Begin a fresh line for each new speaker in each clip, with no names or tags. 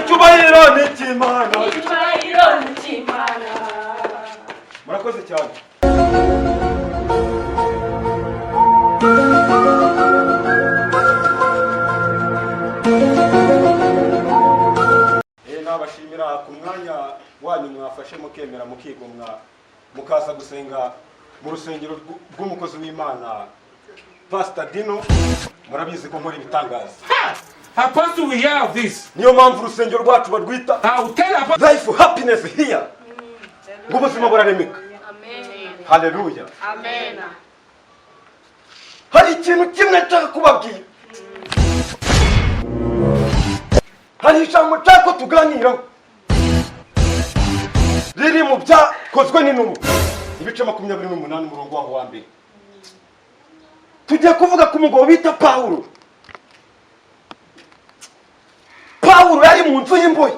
Icyubahiro ni icy'Imana.
Icyubahiro ni icy'Imana.
Murakoze cyane. Nabashimira ku mwanya wanyu mwafashe, mukemera, mukigomwa, mukaza gusenga mu rusengero rw'umukozi w'Imana Pastor Dino. Murabizi ko nkora ibitangaza.
Apostle, we hear of this.
Niyo mpamvu urusengero rwacu barwita
I will tell Apostle.
Life Happiness Here, ngo ubuzima buraremeka. Haleluya.
Amen.
Hari ikintu kimwe nshaka kubabwira, hari ijambo nshaka ko tuganiraho riri mu Byakozwe n'Intumwa, ibice 28, umurongo waho wa mbere. Tugiye kuvuga ku mugabo bita Pawulo. Pawulo yari mu nzu y'imbohe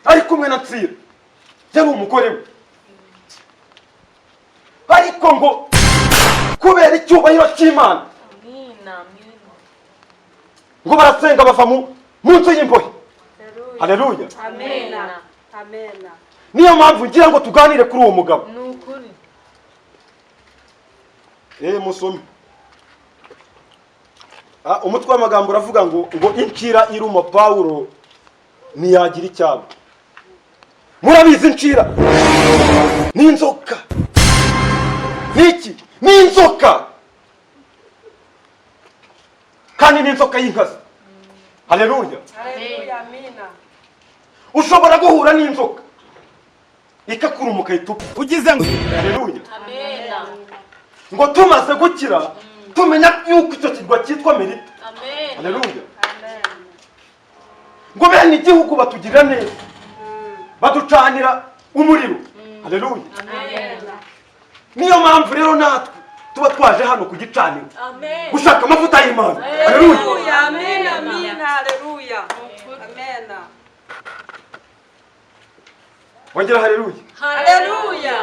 ari kumwe na Sira, yari umugore we, ariko ngo kubera icyubahiro cy'Imana ngo barasenga, bava mu nzu y'imbohe. Haleluya.
Amen. Amen.
Niyo mpamvu ngira ngo tuganire kuri uwo mugabo.
Ni ukuri.
Musome. Umutwe w'amagambo uravuga ngo "Incira iruma Pawulo ntiyagira icyaba". Murabizi, incira ni inzoka. Ni iki? Ni inzoka, kandi ni inzoka y'inkazi. Haleluya.
Haleluya. Amina.
Ushobora guhura n'inzoka ikakuruma, ukahita upfa.
Ugize ngo
Haleluya. Ngo tumaze gukira, tumenya yuko icyo kirwa cyitwa Melita. Haleluya. Ngo bene igihugu batugirira neza, baducanira umuriro. Haleluya. Niyo mpamvu rero natwe tuba twaje hano ku gicaniro gushaka amavuta y'Imana. Haleluya.
Haleluya. Amina. Amina. Haleluya. Amen.
Wongera haleluya.
Haleluya.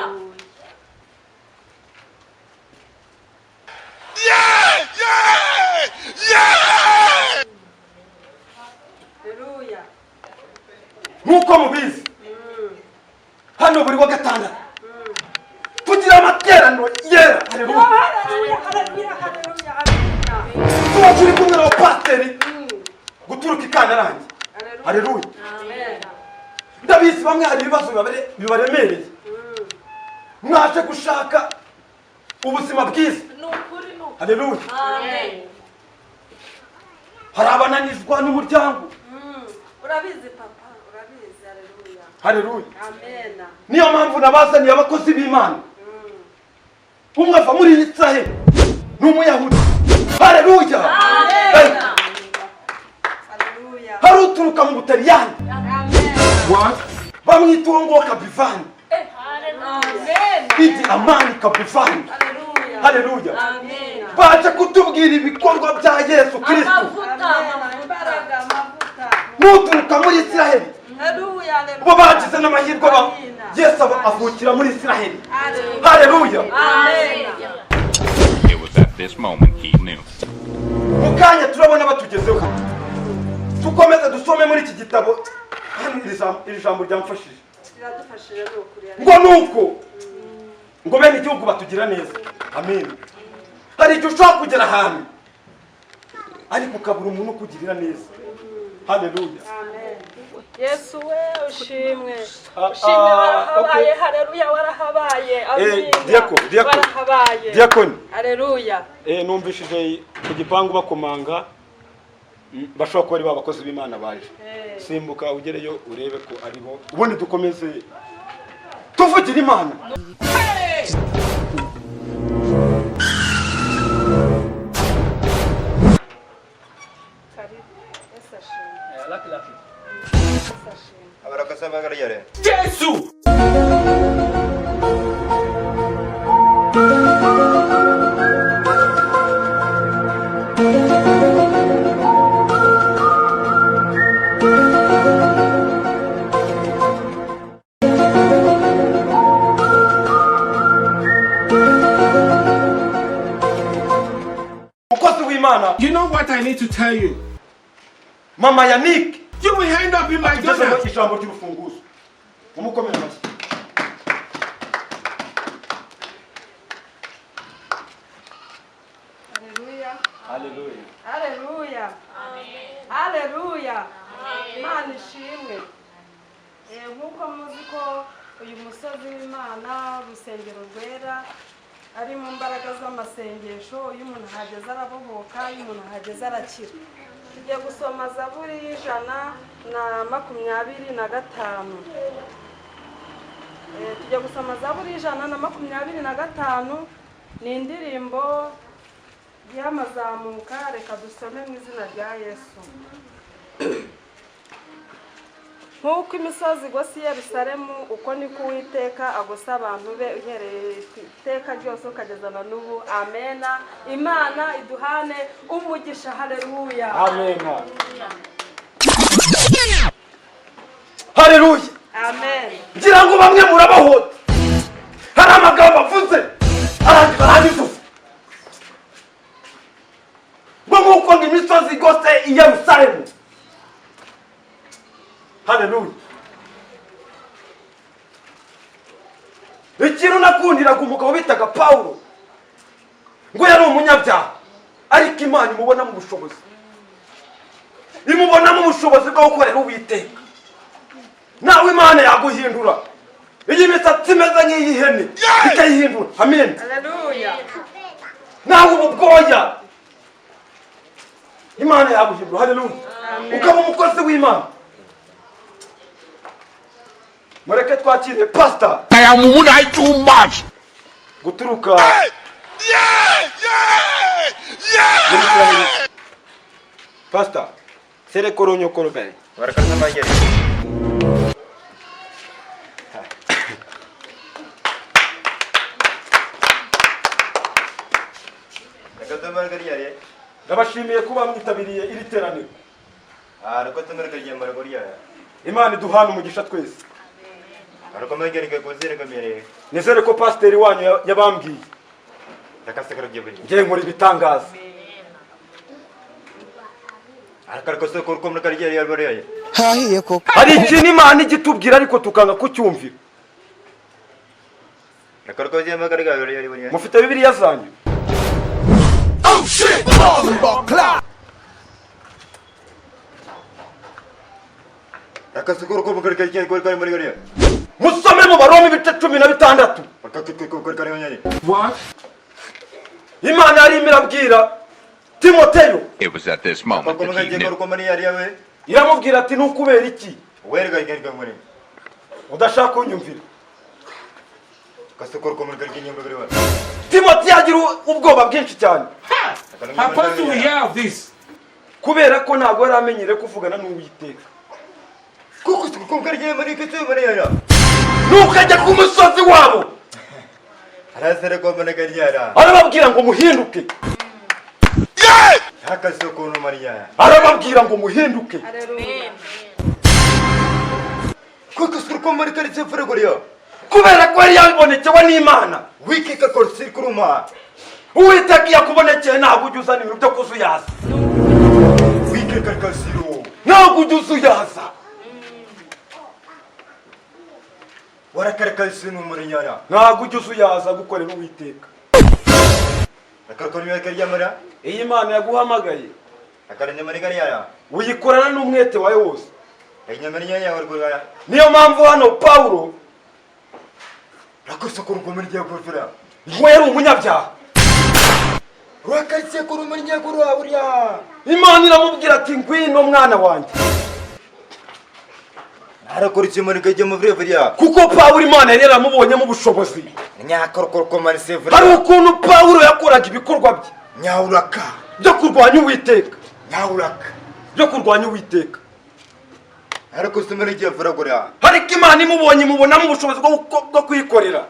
Haleluya.
Nk'uko mubizi, hano buri wa gatandatu tugira amateraniro yera. Haleluya.
Haleluya. Haleluya. Haleluya. Amina.
Tuba turi kumwe n'abapasiteri guturuka i Kantarange. Haleluya.
Amen.
Ndabizi, bamwe hari ibibazo bibaremereye, mwaje gushaka ubuzima bwiza. Haleluya. Hari abananizwa n'umuryango.
Urabizi papa, urabizi. Haleluya.
Haleluya.
Amen.
Niyo mpamvu nabazaniye abakozi b'Imana. Umwe ava muri Israheli, ni Umuyahudi. Haleluya.
Haleluya.
Hari uturuka mu Butaliyani.
Amen.
What?
Bamwita uwo nguwo Kabivani.
Amen.
Idi Amani Kabivani.
Haleluya.
Haleluya.
Amen.
Baje kutubwira ibikorwa bya Yesu Kristo.
Amen. Imbaraga, amavuta.
N'uturuka muri Israheli.
Haleluya. Haleluya.
Bo bagize n'amahirwe ba Yesu avukira muri Israheli.
Haleluya.
Haleluya.
Amen.
It was at this moment he knew.
Mu kanya turabona batugezeho. Dukomeze dusome muri iki gitabo hano. Iri jambo ryamfashije.
Riradufashije, ni ukuri.
Ngo nuko ngo bene igihugu batugira neza. Amen. Hari igihe ushobora kugera ahantu, ariko ukabura umuntu ukugirira neza. Haleluya.
Amen. Yesu we, ushimwe.
Ah,
Ushimwe.
ah,
Warahabaye.
okay.
Haleluya, warahabaye. Amina.
Diako, diako.
Warahabaye.
Diakoni.
Haleluya.
Numvishije ku gipangu bakomanga. Bashobora kuba ari ba bakozi b'Imana baje. Simbuka ugereyo urebe ko aribo, ubundi dukomeze tuvugira Imana.
Karibu. Yesu ashimwe.
Lucky, lucky.
Yesu ashimwe.
Jésù.
Umukozi w'Imana.
You know what I need to tell you?
Mama Yannick.
You will end up in
Tugezemo
McDonald's.
ijambo ry'urufunguzo, mumukomere amashyi.
Haleluya.
Haleluya.
Haleluya. Haleluya. Imana ishimwe. Nk'uko muzi ko uyu musozi w'Imana, urusengero rwera, ari mu mbaraga z'amasengesho, iyo umuntu ahageze arabohoka, iyo umuntu ahageze arakira. Tugiye gusoma Zaburi y'125. Tugiye gusoma Zaburi y'125, ni indirimbo y'amazamuka. Reka dusome mu izina rya Yesu. Nk'uko imisozi igose i Yerusalemu, uko niko Uwiteka agose abantu be, uhereye iteka ryose ukageza na n'ubu. Amena. Imana iduhane umugisha. Haleluya.
Amen, haleluya.
Amen.
Ngira ngo bamwe murabahota, hari amagambo avuze abandi barabivuze ngo nk'uko ngo imisozi igose i Yerusalemu. Haleluya. Ikintu nakundiraga umugabo bitaga Pawulo, ngo yari umunyabyaha, ariko Imana imubonamo ubushobozi, imubonamo ubushobozi bwo gukorera Uwiteka. Nawe Imana yaguhindura iyi misatsi imeze nk'iy'ihene ikayihindura. Amen.
Haleluya.
Nawe ubu bwoya Imana yaguhindura, haleluya, ukaba umukozi w'Imana. Mureke twakire pasita
I am woman too much.
guturuka muri Israel. Pasita serekoronyokorobere.
Barakaza.
Ndabashimiye kuba mwitabiriye iri teraniro. Imana iduhana umugisha twese. Nizere ko pasiteri wanyu yabambwiye ngiye nkora ibitangaza.
Hahiye koko.
Hari ikintu Imana ijya itubwira ariko tukanga kucyumvira. Mufite Bibiliya zanyu?
Oh shit! Clap.
Musome mu Baroma ibice 16.
What?
Imana yarimo irabwira Timoteyo.
It was at this moment that he knew.
Iramubwira ati: "Nukubera iki udashaka kunyumvira?" Timoteyo agira ubwoba bwinshi cyane.
Apostle will hear of this.
Kubera ko ntabwo yari amenyereye kuvugana n'Uwiteka. Nuko ajya ku musozi wabo, arababwira ngo muhinduke, arababwira ngo muhinduke.
Haleluya.
Kubera ko yari yabonekewe n'Imana. Uwiteka iyo akubonekeye ntabwo ujya uzana ibintu byo kuzuyaza, ntabwo ujya uzuyaza. Ntabwo ujya uzuyaza gukorera Uwiteka. Iyo Imana yaguhamagaye uyikorana n'umwete wawe wose. Niyo mpamvu hano Pawulo ngo yari umunyabyaha, Imana iramubwira ati: "Ngwino mwana wanjye." Kuko Pawulo Imana yari yaramubonyemo ubushobozi. Hari ukuntu Pawulo yakoraga ibikorwa bye byo kurwanya Uwiteka, byo kurwanya Uwiteka, ariko Imana imubonye imubonamo ubushobozi bwo kwikorera.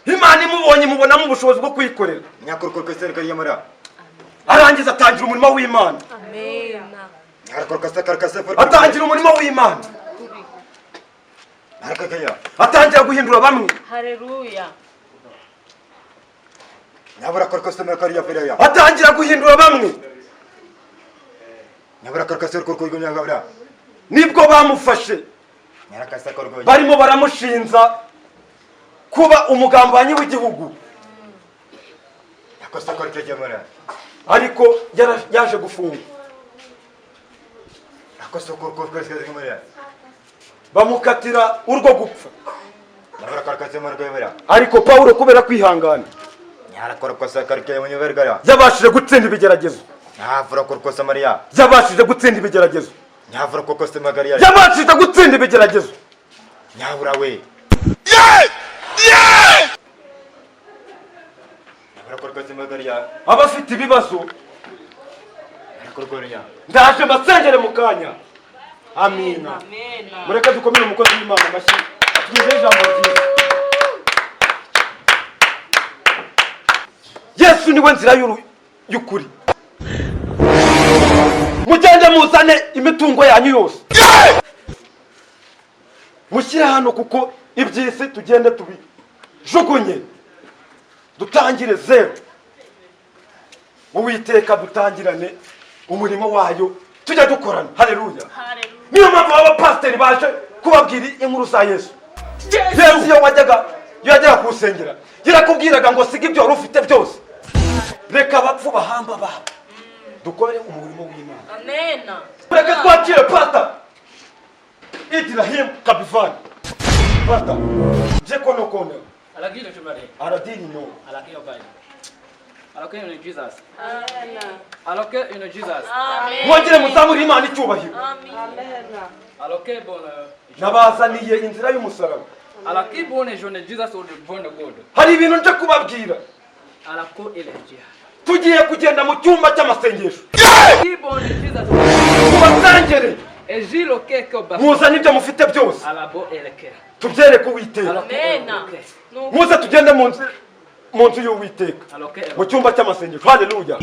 Imana imubonye imubonamo ubushobozi bwo kwikorera, arangiza atangira umurimo w'Imana, atangira umurimo w'Imana, atangira guhindura bamwe.
Haleluya.
Atangira guhindura bamwe. Nibwo bamufashe barimo baramushinza kuba umugambanyi w'igihugu, ariko yaje gufungwa, bamukatira urwo gupfa. Ariko Pawulo kubera kwihangana yabashije gutsinda ibigeragezo, yabashije gutsinda ibigeragezo, yabashije gutsinda ibigeragezo. Abafite ibibazo ndaje mbasengere mu kanya. Amina. Mureke dukomere umukozi w'Imana amashyi, atugezeho ijambo ryiza. Yesu niwe nzira y'ukuri. Mugende muzane imitungo yanyu yose mushyire hano, kuko iby'isi tugende tubijugunye, dutangire zeru. Uwiteka dutangirane umurimo wayo, tujya dukorana. Haleluya. Niyo mpamvu abapasiteri baje kubabwira inkuru za Yesu. Yesu iyo wajyaga kuwusengera yarakubwiraga ngo siga ibyo wari ufite byose, reka abapfu bahamba babo, dukore umurimo w'Imana.
Amen.
Reka twakire Pastor Ibrahim Kabivani. Pastor, je kono kono.
Alakini tumare.
Aradini no.
Alakini obai. Alakini ni Jesus.
Amen.
Alakini ni Jesus.
Amen.
Mwongere muzamure Imana icyubahiro.
Amen.
Alakini bona.
Nabazaniye inzira y'umusaraba.
Alakini bona jone Jesus or born God.
Hari ibintu nje kubabwira.
Alako elegia.
Tugiye kugenda mu cyumba cy'amasengesho.
Alakini bona Jesus.
Tubasengere.
Ejilo keke ba.
Muzane ibyo mufite byose.
Alabo eleke.
Tubyereke Uwiteka.
Amen.
Muze tugende mu nzu y'Uwiteka, mu cyumba cy'amasengesho. Haleluya.